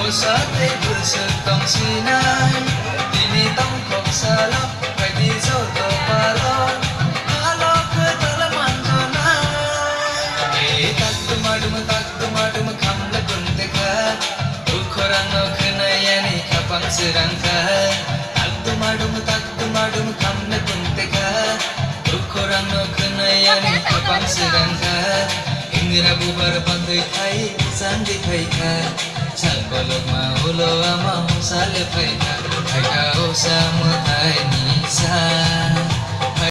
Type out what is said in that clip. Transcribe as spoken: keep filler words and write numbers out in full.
Sa tei bwswk tong sinai, tini tongthok salo, phaidi joto paro, halo kwtal manjona. E tak dumadum, tak dumadum, khamle punte kha, ukhorang no khwnai ani khapang sirang kha. Tak dumadum, tak dumadum, khamle punte kha, ukhorang no khwnai ani khapang sirang kha. Indira bubar bandoi khai, bwsang di phai kha. Sal kolokma ulo ama hosale phaikha, phaikha osa mwtaini sa.